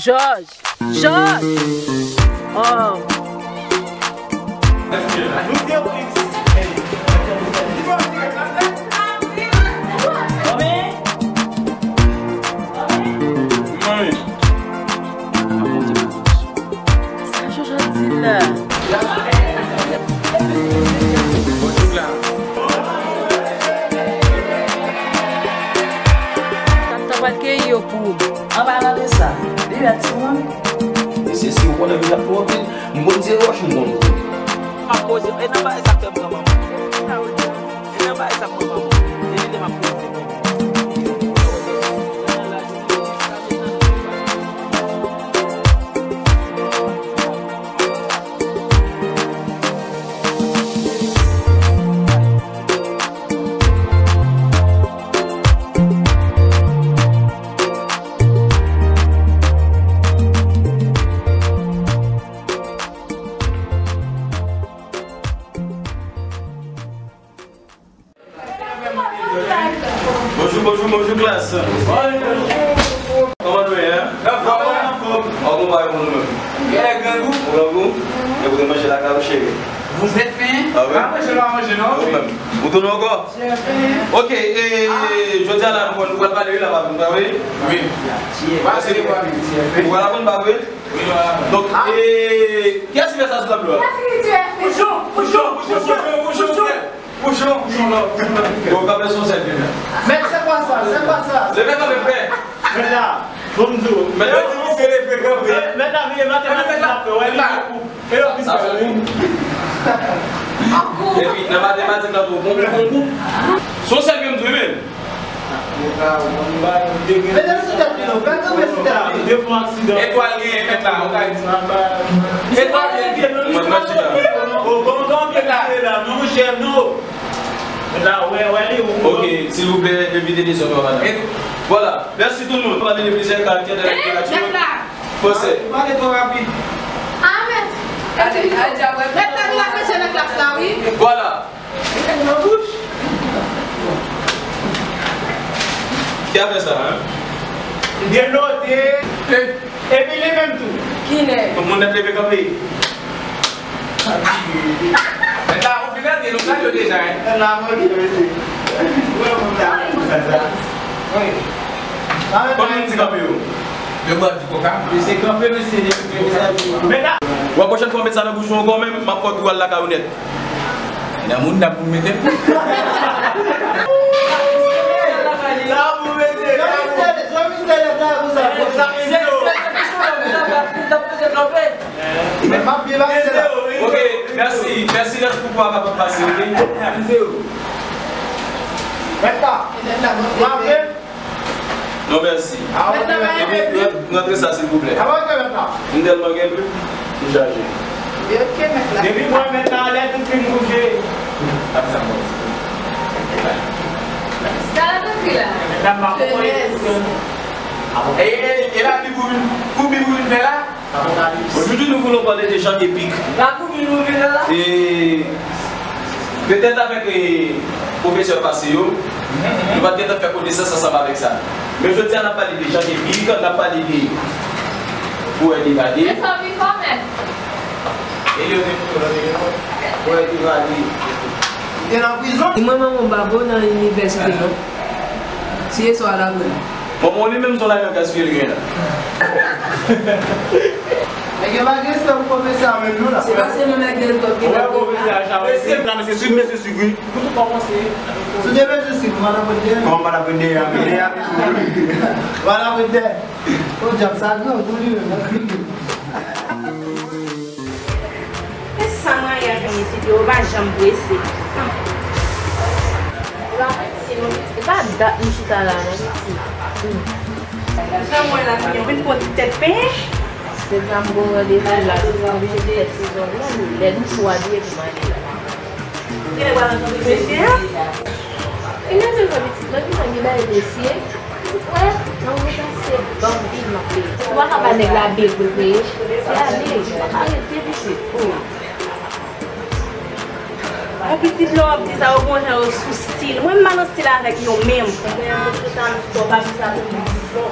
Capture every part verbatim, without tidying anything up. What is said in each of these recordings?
Jòj! Jòj! Oh! Sa Jojo di la. Tata pral keyi yo pou ou. An palan de sa, li la timoun. Mesye, si w konnen m ap pran anpil, m konn tire wòch, m konn. M ap poze, e nan bagay sa k fè m pran manman. E nan bagay sa k pran manman. E li te m ap poze. Bonjou, bonjou, bonjou, klas. Kòman nou ye, en? Anfòm, anfòm. An, bon bagay pou nou menm. Ou grangou? Ou grangou? E pou te manje lakay ou, cheri? Vous êtes fin? Ah wi. Pa manje, pa manje, non? Ou menm. Ou tounen ankò? Ok, e, jodi a la, nou pral, nou pral pale, wi, la, pa vin, pa vre? Wi. Paske ou pral aprann, pa vre? Wi, nou pral aprann. Donk, e, kiyès ki fè sa sou tablo a? Pouchon, pouchon, pouchon, pouchon, pouchon, pouchon. Pouchon, pouchon, la, pouchon, la. Yo, kanpe sou sèl li menm. Mèt, se kwa sa? Se kwa sa? Leve kanpe, frè. Mèt la, bon m di w. Mèt la, di misye leve kanpe. Mèt la, vire matematik la, fè, wè, li. E yo, sa fè wi. Epi, nan matematik la tou, bon, bon, bon. Se yon sèl ke m di, men. Mete l sou tèt li, non. Fè kanpe sou tèt li. Etwal genyen, mèt la, ou ka di. Etwal genyen. Mwen, mwen, chita. Bon, bon, bon, mèt la, non, monchè, non. Mèt la, wè, wè, li, ou. Ok, silvouplè, evite dezòd, madanm. Vwala. Mèsi tout moun. Pale de plizyè karaktè de la literati fransè. Pale twò rapid. Ah, mèt. Mèt la, li la manje nan klas la, wi. Vwala. Li fè nan bouch. Ki a fè sa, en? Denote. Epi li menm tou. Kilè? Tout moun nèt leve kanpe. Mèt la, ou fin rete, nou salye w deja, en. Mèt la, mwen ki rete. Wi. Konbyen moun di kanpe yo? Yo bwè di koka. Mesye kanpe, mesye, mesye, mesye. Mèt la. Bon, pwochèn fwa w met sa nan bouch ou ankò menm, m ap fè w tou al lakay ou nèt. Nan moun, nan moun mete m. Sa pou mete. Jean-Michel, Jean-Michel, lèv la, konsa, konsa. Men m ap byen pase la. Ok, mèsi. Mèsi, lè pou pwa kapab pase, ok? Mèt la. Frape. Non, mèsi. Epi, ran-, rantre sa, silvouplè. M tèlman gen plim, m chaje. Depi mwen mèt la, lè tout plim bouje. Sa la tankou la. Mèt la, m ap pran. E, e, e la, pi kou vin, kou pi kou vin fè la. Apokalips. Bon, jodi nou voulons parler de gens épiques. E petèt avèk, e, pwofesè pase yo, nou pa t gentan fè konesans ansanm avèk sa. Men jodi a, n ap pale de Jean Épique, n ap pale de Poète Évadé. Men sa pi fò, mèt. Poète Évadé. Li te nan prizon. Mwen, manman m pa vo nan inivèsite, non. Si e swa la, mwen. Bon, bon, li menm se yon lajan gaspiye li gen la. Nèg yo pa gen respè pou pwofesè a menm non la. Se paske nou nèg gen twòp gen. Wè pwofesè a, sa wè se la, mesye, swiv, mesye, swiv, wi. Pou tout kòmanse. Sou de mesye, swiv, madan Pwendè. Kòman madan Pwendè a, Pwendè a? Madan Pwendè. O dyab, sa gran pou li menm. E sa Maya fè isit yo, yo pa janm prese. Yo pa prese non, e pa dat nou chita la non, pitit. Jan mwen la, yo vin pran ti tèt penyen. Jodi a m gon randevou la, m oblije fè ti zòn nan, li lèd, m chou abiye pou m ale la. Mesye a, e mesye sa pitit, nan ki sa ki bay mesye? Wè, nan moman sa se banm bil m ap peye. Ou pa ka ba nèg la bil pou l peye. Se ale, se ale, te pitit. Yon pitit lè w ap di sa, yo gon jan yo sou stil. Mwen m pa nan stil avèk yo menm. Mwen menm, mwen sou sa, m sou pa sou sa pou m di non.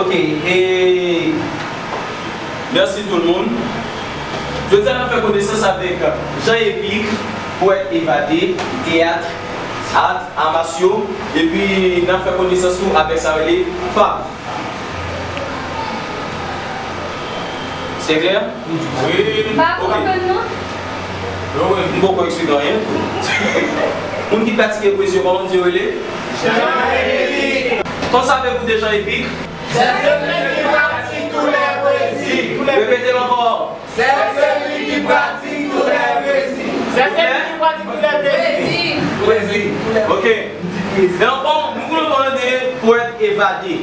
Ok, e mèsi tout moun. Jodi a n ap fè konesans avèk Jean Epic, powèt evade, teyat, art, art martiaux, epi n ap fè konesans tou avèk sa rele fab. Se klè? Wi. M pa konprann non. M poko eksplike anyen. Moun ki pratike pwezi yo, kòman di yo rele? Jean Epic. Qu'en savez-vous de Jean Epic? C'est celui qui pratique tous les poésies. Répétez-le encore. C'est celui qui pratique tous les poésies. C'est celui qui pratique tous les poésies. Pwezi. Ok. Men ankò, nou konnen de powèt evade.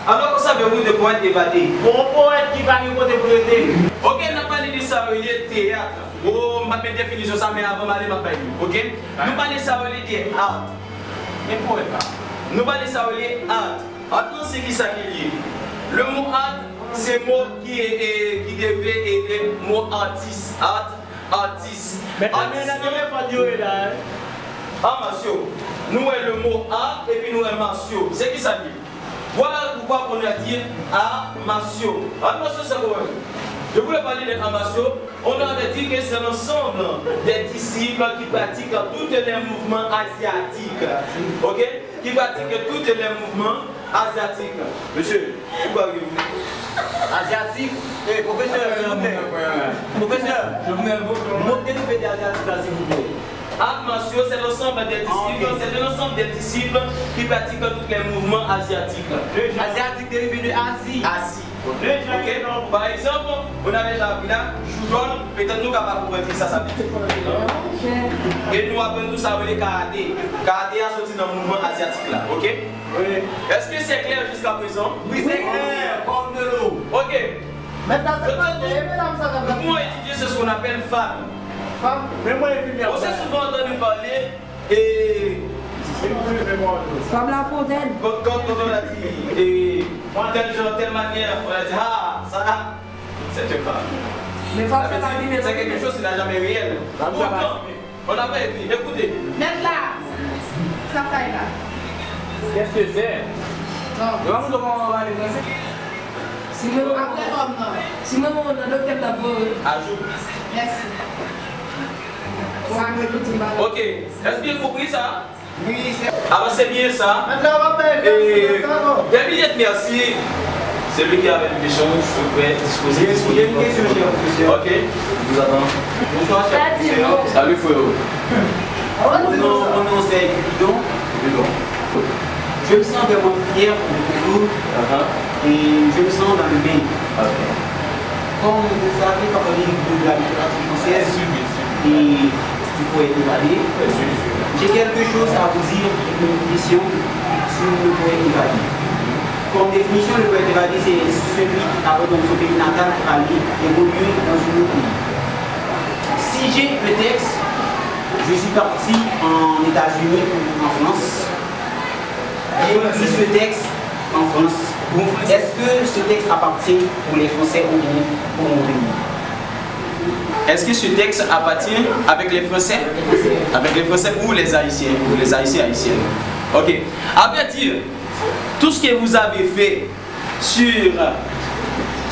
Alò, qu'en savez-vous de powèt evade? Bon, powèt ki pa gen kote pou rete. Ok, n ap pale de sa yo rele teyat. Bon, m pa met definisyon sa, men avan m ale, m ap bay li. Ok? Nou pale sa yo rele de art. Men powèt la. Nou pale sa yo rele art. Art lan, se kisa ki l ye? Le mo art, se mo ki, e, ki derive e de mo artiste. Art, artiste. Artiste lan, art martiaux. Nou wè le mo art epi nou wè martiaux. Se kisa l ye? Voilà pourquoi on a dit art martiaux. Art martiaux, c'est quoi? Je voulais parler des arts martiaux. On avait dit que c'est l'ensemble des disciplines qui pratiquent tous les mouvements asiatiques. Ok? Qui pratiquent tous les mouvements asiatiques. Mesye, ou pa rive. Azyatik? Eh, pwofesè, silvouplè. Pwofesè, nou te rive de azyatik la, silvouplè. Art martiaux, c'est l'ensemble des disciples, c'est l'ensemble des disciples qui pratiquent tous les mouvements asiatiques. Azyatik derive de Azi. Azi. Ok? Par exemple, on a déjà appris là, Judon, petèt nou ka pa konprann kisa sa vle di. E nou aprann tou sa rele karate. Karate a soti nan mouvman azyatik la, ok? Wi. Est-ce que c'est clair jusqu'à présent? Wi, c'est clair comme de l'eau. Ok. Maintenant, c'est parfait. Nous pouvons étudier ce qu'on appelle fab. Fab. On s'est souvent entendu parler et fab La Fontaine. Quand, quand, quand on a dit, et telle genre, telle manière, on a dit, ah, ça, c'est une femme. Mais fab, c'est quelque chose qui n'a jamais réel. Pourtant, on n'a pas écrit. Écoutez. Mèt la. Sa fay la. Qu'est-ce que c'est? Bon. Yo pa konn kòman pale fransè. Si mwen, apre nòm nan. Si mwen, mwen nan doktè m t ap voye. Ajoute. Mèsi. Sa mwen ki di m pa. Ok. Èske w konprann sa? Wi, se. Alò, se byen sa. Mèt la, w ap bay. E, des milliers de merci. Celui qui avait une question, s'il vous plaît, disposez, disposez. J'ai une question, cher professeur. Ok, je vous attends. Bonsoir, cher professeur. Salut, frérot. Mon nom, mon nom, c'est Cupidon. Cupidon. Je me sens vraiment fier de vous tous. Uh-huh. Et je me sens dans le bain. Ok. Comme vous le savez, parler de la littérature française et du poète évadé, j'ai quelque chose à vous dire, une question sur le poète évadé. Comme définition, le poète évadé, c'est celui qui abandonne son pays natal pour aller évoluer dans un autre pays. Si j'ai un texte, je suis parti en États-Unis ou en France. J'ai écrit ce texte en France. Est-ce que ce texte appartient pour les Français ou bien pour mon pays? Est-ce que ce texte appartient avec les Français? Avec les Français ou les Haïtiens? Ou les Haïtiens, Haïtiennes. Ok. À vrai dire, tout ce que vous avez fait sur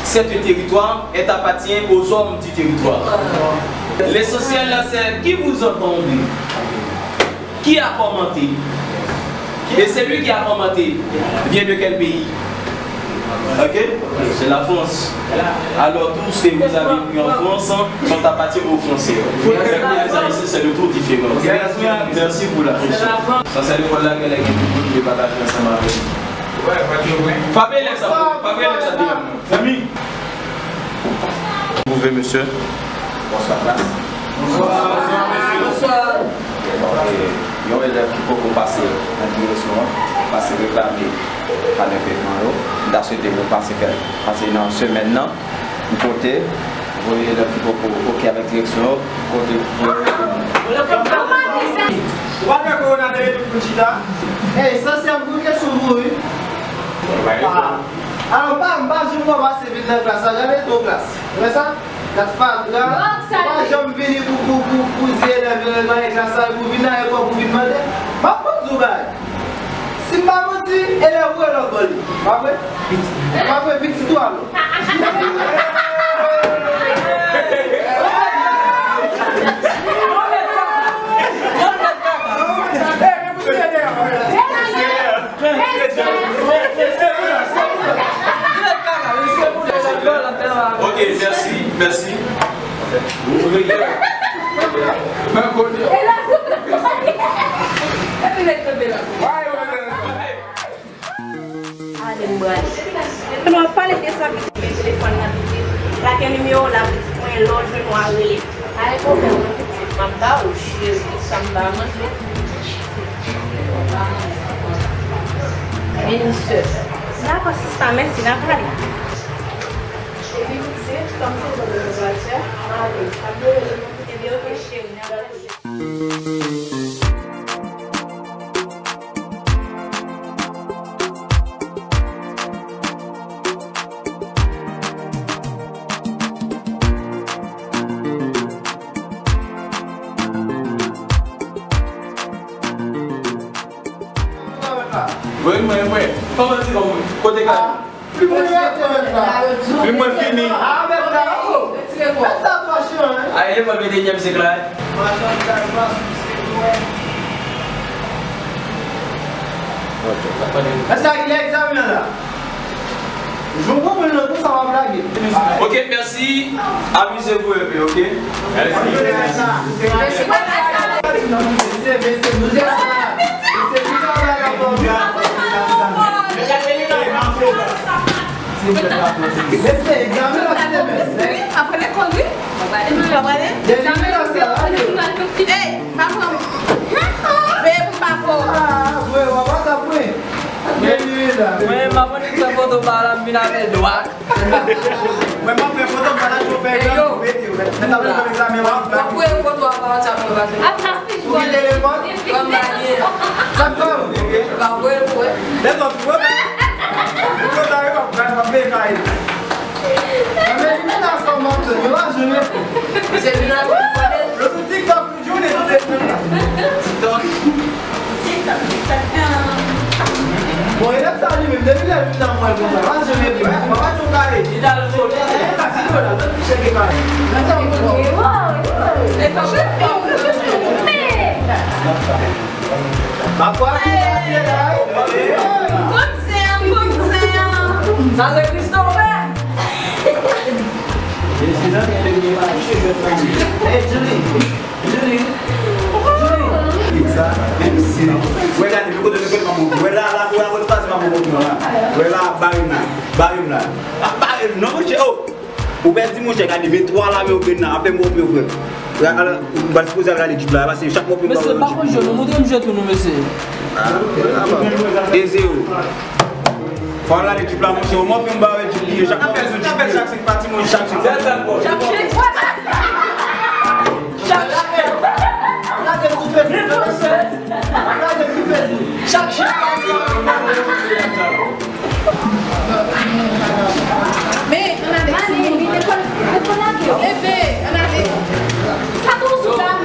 ce territoire est appartient aux hommes du territoire. L'essentiel, c'est qui vous entendez. Qui a commenté? Et celui qui a commenté vient de quel pays? Ok? C'est la France. Alors, tout ce que vous avez pris en France sont appartient aux Français. Vous, les Haïtiens, c'est de tout différent. Merci pour la question. Sa se lekòl la, gen lè gen tout moun ki pataje ansanm avè nou. Fabelè sa, fabelè sa, zanmi. Vous pouvez, monsieur. Bonsoir, klas. Bonswa. Donk, e, yon elèv ki poko pase nan direksyon an, pase reklame kalè vètman yo. M ta swete pou pase fè l. Pase nan semèn nan, m pote, voye elèv ki poko oke avèk direksyon yo, pote, voye. Ou pa kwè kowona te mete w pou chita? Ey, sa se yon bon kesyon pou ou, wi. Ah. Alò, m pa, m pa janm wè w pase vin nan klas la. Gade etan w klas. Ou wè sa? Gad fatra. Ou pa janm vini pou, pou, pou, pou di elèv yo nan klas la, pou vin nan ekòl, pou vin mande. M ap di w bagay. Si m pa manti, elèv ou e lòt bò li. Pa vre? Pa vre, pitit ou alò. Ok, mèsi, mèsi. Ale m pral. Kounye a w ap pale de sa, pitit, men telefòn nan pitit. Lage nimewo w la, pitit, mwen lè w jwenn ou a rele. Pa gen pwoblèm non, pitit, m ap ba ou, cheri, tout sa m ba manje. Vini, sè. Dakò, sista, mèsi, n a pale. Epi, pitit, kòm se zòn de fè, ale, ap rele mwen. Ebyen, oke, cheri, n a pale. Wi, mwen, mwen. Kòman ti kòman? Kote ka? Li mwen fini. Aye, lekòl venteyinyèm syèk la. Èske a ki lè egzamen an la? Jou pou moun nan konsa w ap lage. Ok, mèsi. Amize vou enpe, ok? Mèsi. Mesye, egzamen nan ki demen. Wi, apre lekòl, wi. Depi mwen nan sè la. Ey, pa pran. Veye pou pa fò. Ah, vre, w ap atap mwen. Mwen, m ap annik fè foto pa la, m vin avè dwa. Mwen, m ap fè foto, m pa la, yo fè egzamen, yo mete yo. Mwen, m ap fè egzamen, w ap voye foto a pa WhatsApp, nou pa fè. Ou ki telefòn? Kòm bagay. Sa k fè w? M ap voye l pou wè. Lè zòt, ou wè. Ou wè, ta yo, w ap, w ap veye kay. Nan eliminasyon, m ap fè, yo pa jwenn. Se vin avè w. Yo sou TikTok. Bon, elèv sa li menm, depi lè l vin nan mwen konsa, pa janm epi, pa pa tou kare. Li ta l sot. Li ta l sot, li ta l sot, li ta l sot. Papa, ki pase la, wi? Kout zen, kout zen. Sa se Christopher. Hey, Julie. Julie. Julie. Sa, menm si. Wè la, depi kote nou fè manman. Wè la, la, wè la, wè la, manman. Wè la, bare m la. Bare m la. A, bare m non, monchè. Oh. Ou pèdi, monchè, gade, ventwa la, men ou gen nan. Apre m, ou frè. Ou pral sipoze al gade jip la, paske chak mwen pou m ba ou jip. Mesye, pa konn jwe, nou montre m jwe tou, nou, mesye. E zewo. Fò w lage jip la, monchè. Mwen menm ba wè jip li ye. Chak mwen bezwen jip li ye. Chak senk pati, mwen chak jip. Chak jip. Chak jip. Chak jip. Men, ann ale, timoun. Leve, ann ale. Sa tou sou dam.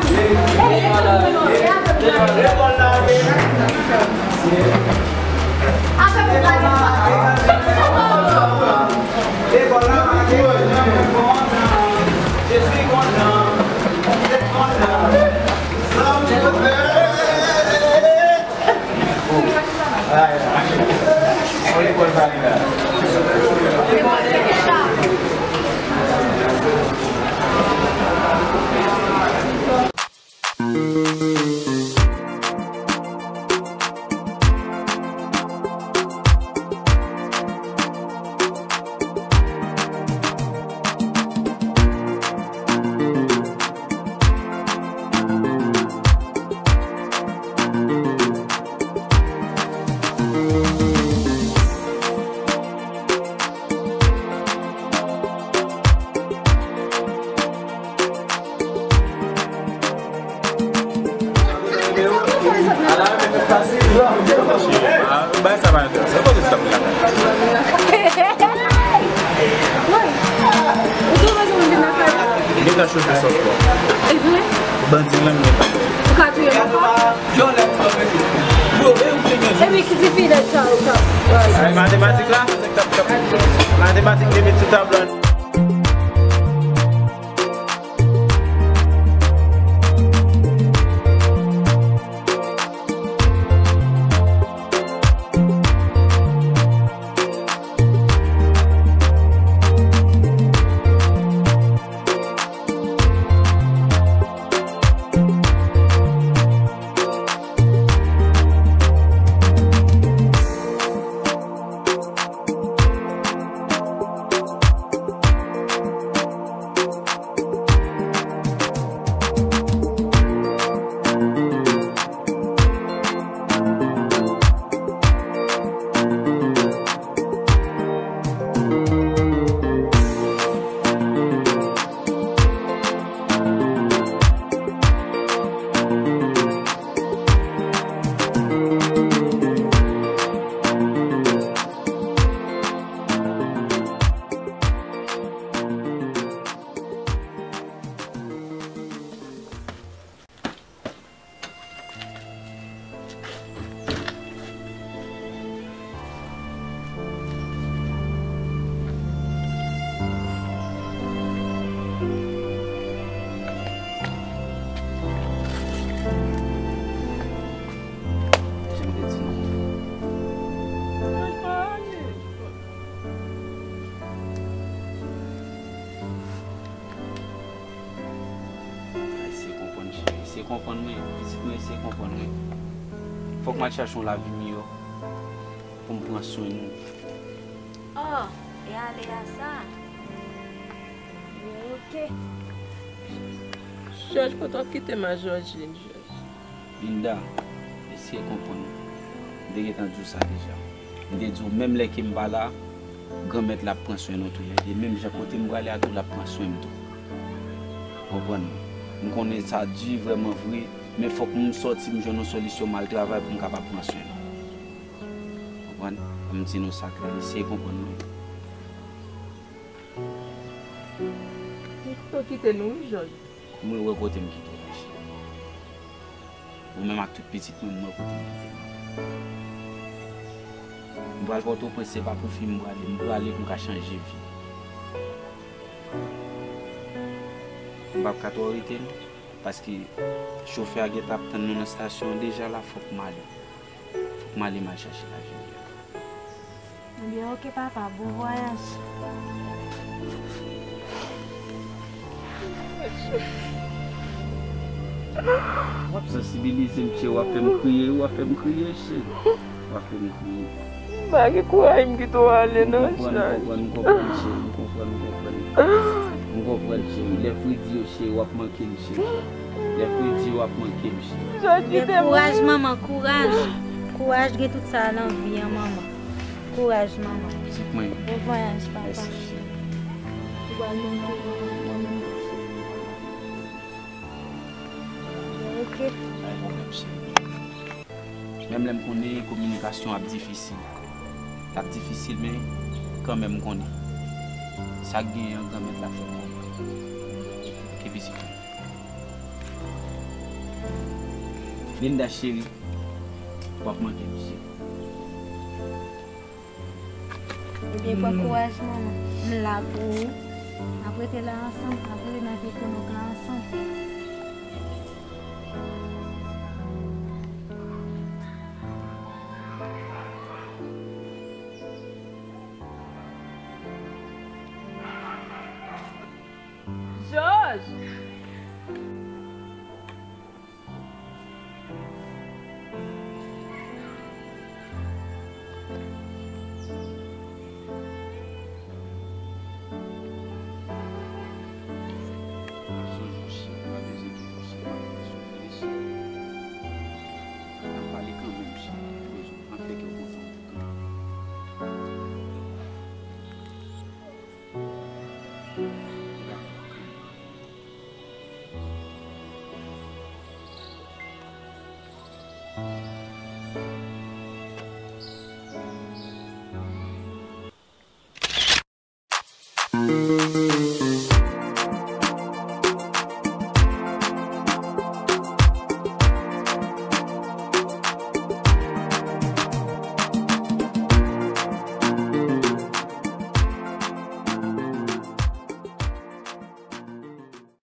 Sa chofe sòs la. E vre? Bandi lan mwen. Ou ka touye m ankò? Epi ki ti fidèl sa ou ka. Ay, matematik la? Matematik li met sou tablo. Eseye konprann, cheri. Eseye konprann mwen. Pitit mwen, eseye konprann mwen. Fòk m al chache yon lavi miyò pou m pran swen nou. Oh, e ale a sa? Bon, oke. Jòj, kote w ap kite m a Jòjin, Jòj? Linda, eseye konprann mwen. M te gentan di w sa deja. M te di w, menm lè ke m pa la, Granmèt la ap pran swen nou toulède. Menm jan kote m prale a tou, l ap pran swen m tou. Konprann mwen. M konnen sa di vrèman vre, men fòk m sòti, m jwenn yon solisyon, m al travay pou m kapab pran swen nou. Konprann? An m di nou sa klè, eseye konprann mwen. Kote w kite nou, wi, Jòj? Mwen wè kote m kite w la, cheri. Ou menm ak tout pitit mwen, m wè kote m kite nou. M pral Pòtoprens, se pa pou fi m prale, m prale pou m ka chanje vi. M p ap ka twò rete, non, paske chofè a gentan ap tann nou nan estasyon an deja la, fòk m ale. Fòk m ale, m al chache lavi miyò. Ebyen, oke, papa, bon vwayaj. W ap sansibilize m, cheri, w ap fè m kriye, w ap fè m kriye, cheri. W ap fè m kriye. M pa gen kouraj, m kite w ale nan chay. M konprann, m konprann, cheri, m konprann, m konprann. M konprann, cheri. Lè fredi yo, cheri, w ap manke m, cheri. Lè fredi yo, w ap manke m, cheri. Jòj, kite m. Kouraj, manman, kouraj. Kouraj, gen tout sa nan vi an, manman. Kouraj, manman. Pitit mwen. Bon vwayaj, papa. Mèsi, cheri. Ou pral manke manman, manman. Oke. Pa gen pwoblèm, cheri. Menm lè m konnen kominikasyon ap difisil. L ap difisil, men kanmenm m konnen. Sa k genyen an, Granmèt la fè pou mwen. Oke, pitit mwen. Linda cheri, w ap manke m, cheri. Ebyen, pran kouraj, manman. M la pou ou. N ap rete la ansanm. N ap rete nan vil Kononk la ansanm. Jòj!